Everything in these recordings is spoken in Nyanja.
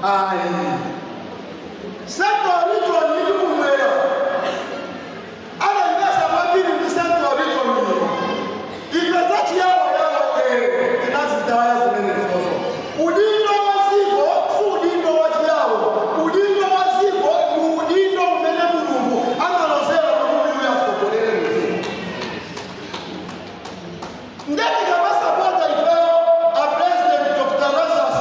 Ayi, Central Region ndi kumwera alengeza kwambiri ndi Central Region iyo. Ife zachiyawo yawo tinazitaya zimenezozo. Udindo wa ziko si udindo wa chiyawo. Udindo wa ziko ni udindo umene Mulungu amalozera kuti uyu asogolere muziko. Ndeti kamasapota ifeyo a President Dr Lazarus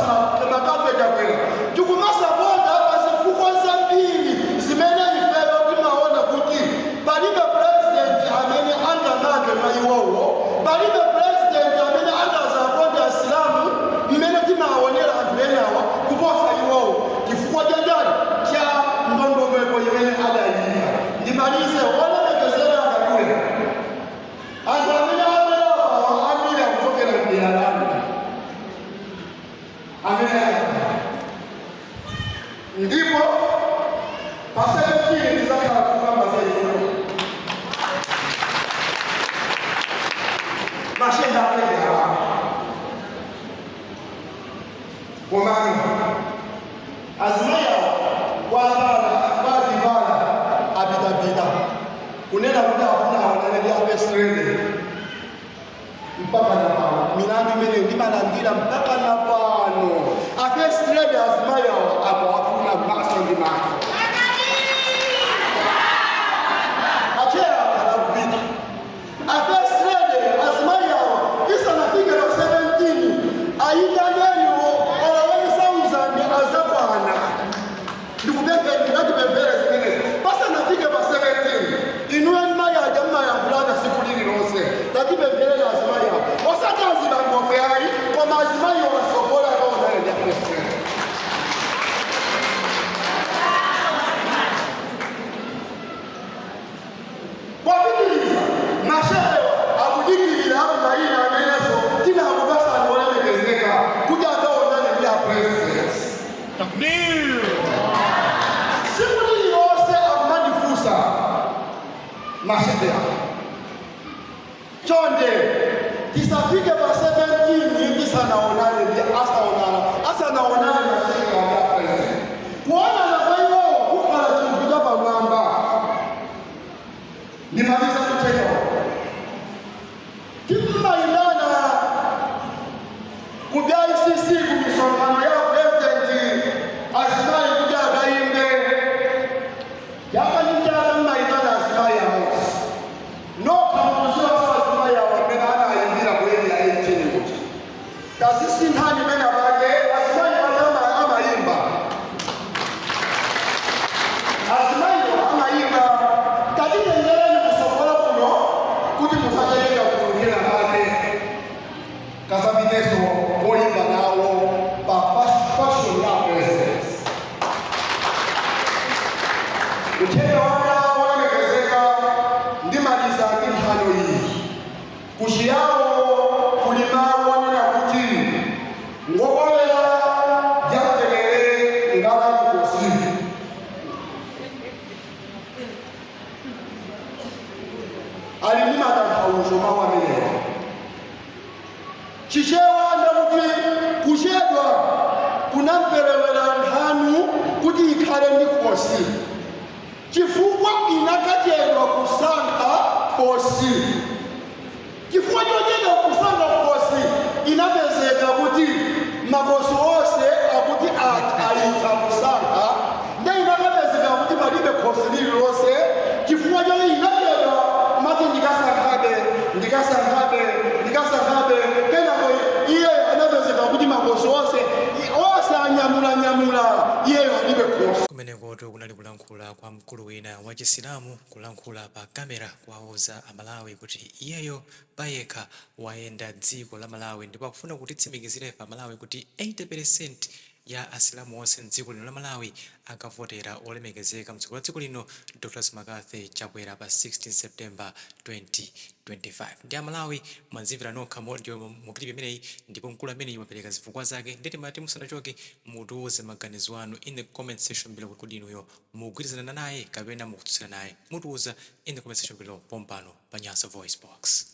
McCarthy Chakwera, tikumasapota pazifukwa zambiri zimene ifeyo timaona kuti palibe president amene angamake mwa iwowo, palibe president amene angazakonde Asilamu mmene timaonera anthu enawa kuposa iwowo, chifukwa chanjani? Cha ndondomeko imene adayika. Ndimalize, olemekezera akadule, anthu amene abwerapawa ambiri akuchokera mdera lanu amene ayamba, ndipo pa 17 tizakhala kukamba za inuyo. Mashehe ake awa, komano azimayi awa kwabala kwadivala apitapita kunena kuti afuna aonane ndi a First Lady. Mpaka na pano milandu imeneyo ndimalandira mpaka na pano. A First Lady, azimayi awa akuafuna maso ndi maso. Acheya akhala kupita a First Lady, azimayi awa isanafike pa 17 ayitaneniwo, olo 1000 azakwana. Ndikupempheni, ngatipemphere zimenezi pasanafike pa 17. Inuyo mayi aja mmayankhulana siku lililonse, tatipemphereni azimayi awo, osati azibambofe ayi, koma azimayi wasogola akaonane ndi president. Popitiriza, mashehewa akudikirira mayina amenenso tinakupasani, olemekezeka, kuti akaonane ndi a President. Takbir! Siku lililonse akumandifunsa mashehe awo. Chonde, tisafike pa 17 tisanaonane ndi asaonana asanaonane mashehe awo ndi a President. Kuonana kwa iwowo kukhala chinthu cha pamwamba. Ndimaliza kuthenga, timmayitana ku BICC ku misonkhano ya President azimayi kuti akayimbe. Chaka ndi chaka mmayitana azimayi amodzi. Nokha mukuziwanso azimayi awo amene anayimbira ku Area 18 kuti tazisinthani pena pake. Azimayi pake amayimba, azimayiwo amayimba. Tatitengereni kusogola kuno kuti musatengeka kulukira pake kasapiteso koyimba nawo pa fashion ya President. Uthenga wanga, wolemekezeka, ndimaliza ndi nthano iyi. Kuchiyawo kuli mawu onena kuti ngokowera jamtelere ngala kukosi. Ali ndi matanthauzo mawu amenewa. Chichewa ndakuti kuchedwa kunamperewera nkhanu kuti ikhale ndi khosi, chifukwa inakachedwa kusankha khosi. Chifukwa chochedwa kusankha khosi, inapezeka kuti makosi onse akuti ayitha kusankha, nde inakapezeka kuti palibe khosi lililonse, chifukwa chake inachedwa mati ndikasankhabe, ndikasankhabe, ndikasankhabe. Kenako iye anapezeka kuti makosi onse onse anyamulanyamula, iyeyo alibe khosi. Kumenekotu kunali kulankhula kwa mkulu wina wa Chisilamu, kulankhula pa kamera, kuwauza Amalawi kuti iyeyo payekha wayenda dziko la Malawi ndipo akufuna kutitsimikizira ife Amalawi kuti 80% ya Asilamu onse mdziko lino la Malawi akavotera olemekezeka mtsogoleri wa dziko lino Dr McCarthy Chakwera pa 16 September 2025. Ndi Amalawi mwadzimvera nokha mu clip imeneyi, ndipo mkulu ameneyi wapereka zifukwa zake. Ndeti mati musanachoke, mutiuze maganizo anu in the comment section below kuti kodi inuyo mukugwirizana naye kapena mukutsutsana naye? Mutiuza in the comment section below pompano pa Nyasa Voice Box.